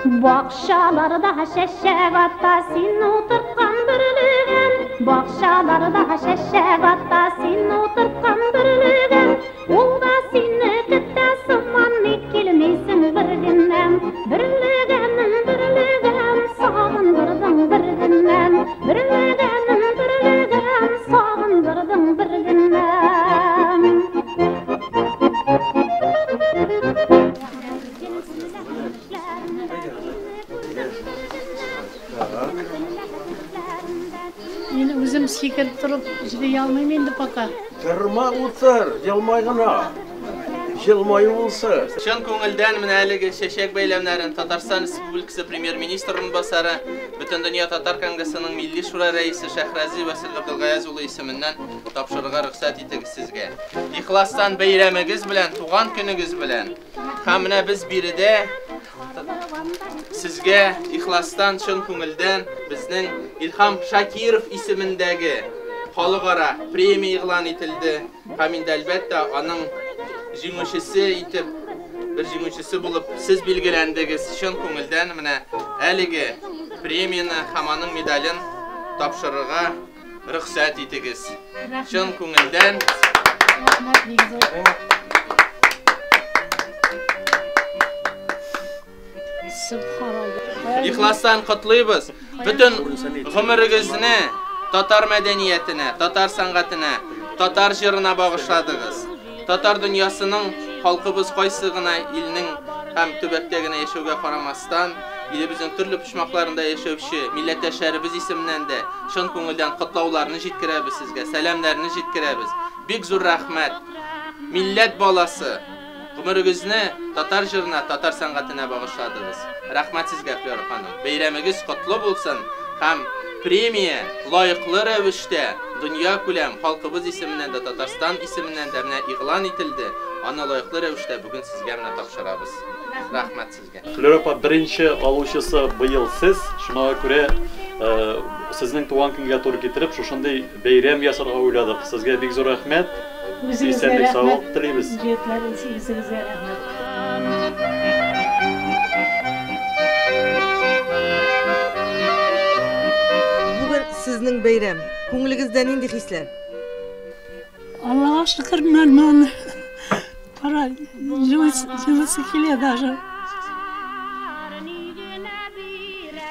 Бакчаларда чәчәк ата син утырткан бөрлегән. Бакчаларда чәчәк ата син утырткан бөрлегән. Ул да сине көтә сыман, ник килмисең бер генәм? Бөрлегәнем, бөрлегән, сагындырдың бер генәм. Бөрлегәнем, бөрлегән, сагындырдың бер генәм. Мин үзем сикереп торып җырлый алмыйм инде пока. Торма, утыр, елмай гына. Елмаю булсын. Чын күңелдән менә әлеге чәчәк бәйләмнәрен Татарстан Республикасы Премьер-министр урынбасары, Бөтендөнья татар конгрессының Милли шура рәисе Шәһрази Васил Габделгаяз улы исеменнән тапшырырга рөхсәт итегез сезгә. Ихластан бәйрәмегез белән, туган көнегез белән. Һәм менә без биредә сезгә ихластан, чын күңелдән безнең Илһам Шакиров исемендәге халыкара премия игълан ителде. Һәм инде, әлбәттә, аның җиңүчесе итеп, бер җиңүчесе булып сез билгеләндегез. Чын күңелдән менә әлеге премияне һәм аның медален тапшырырга рөхсәт итегез. Чын күңелдән. Рәхмәт, бик зур. Сөбханалла. Ихластан котлыйбыз. Бөтен гомерегезне татар мәдәниятенә, татар сәнгатенә, татар җырына багышладыгыз. Татар дөньясының халкыбыз кайсы гына илнең һәм төбәктә генә яшәүгә карамастан, илебезнең төрле почмакларында яшәүче милләттәшләребез исеменнән дә чын күңелдән котлауларны җиткерәбез сезгә, сәламнәрне җиткерәбез. Бик зур рәхмәт. Милләт баласы, гомерегезне татар җырына, татар сәнгатенә багышладыгыз. Рәхмәт сезгә, Флера ханым. Бәйрәмегез котлы булсын һәм премия лаеклы рәвештә дөнья күләм халкыбыз исеменнән дә, Татарстан исеменнән дә менә игълан ителде. Аны лаеклы рәвештә бүген сезгә менә тапшырабыз. Рәхмәт сезгә. Флера апа, беренче алучысы быел сез, шуңа күрә сезнең туган көнгә туры китереп, шушындый бәйрәм ясарга уйладык. Сезгә бик зур рәхмәт. Үзегезгә Исәнлек, рәхмәт. саулык телибез. Җегетләр, үзегезгә рәхмәт. Бүген сезнең бәйрәм. Күңелегездә нинди хисләр? Аллага шөкер, нормально. Кара, җылысы килә даже.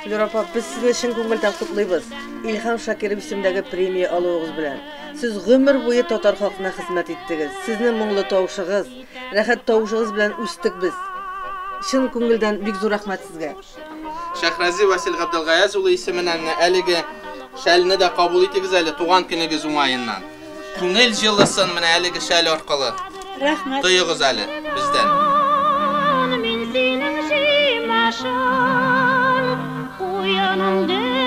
Флюра апа, без сезне чын күңелдән котлыйбыз. Илһам Шакиров исемендәге премия алуыгыз белән. Сез гомер буе татар халкына хезмәт иттегез. Сезнең моңлы тавышыгыз, рәхәт тавышыгыз белән үстек без. Чын күңелдән бик зур рәхмәт сезгә. Шәһрази Васил Габделгаяз улы исеменнән менә әлеге шәлне дә кабул итегез әле туган көнегез уңаеннан. Күңел җылысын менә әлеге шәл аркылы Рәхмәт. тоегыз әле бездән. Мин синең җимешең, куеның.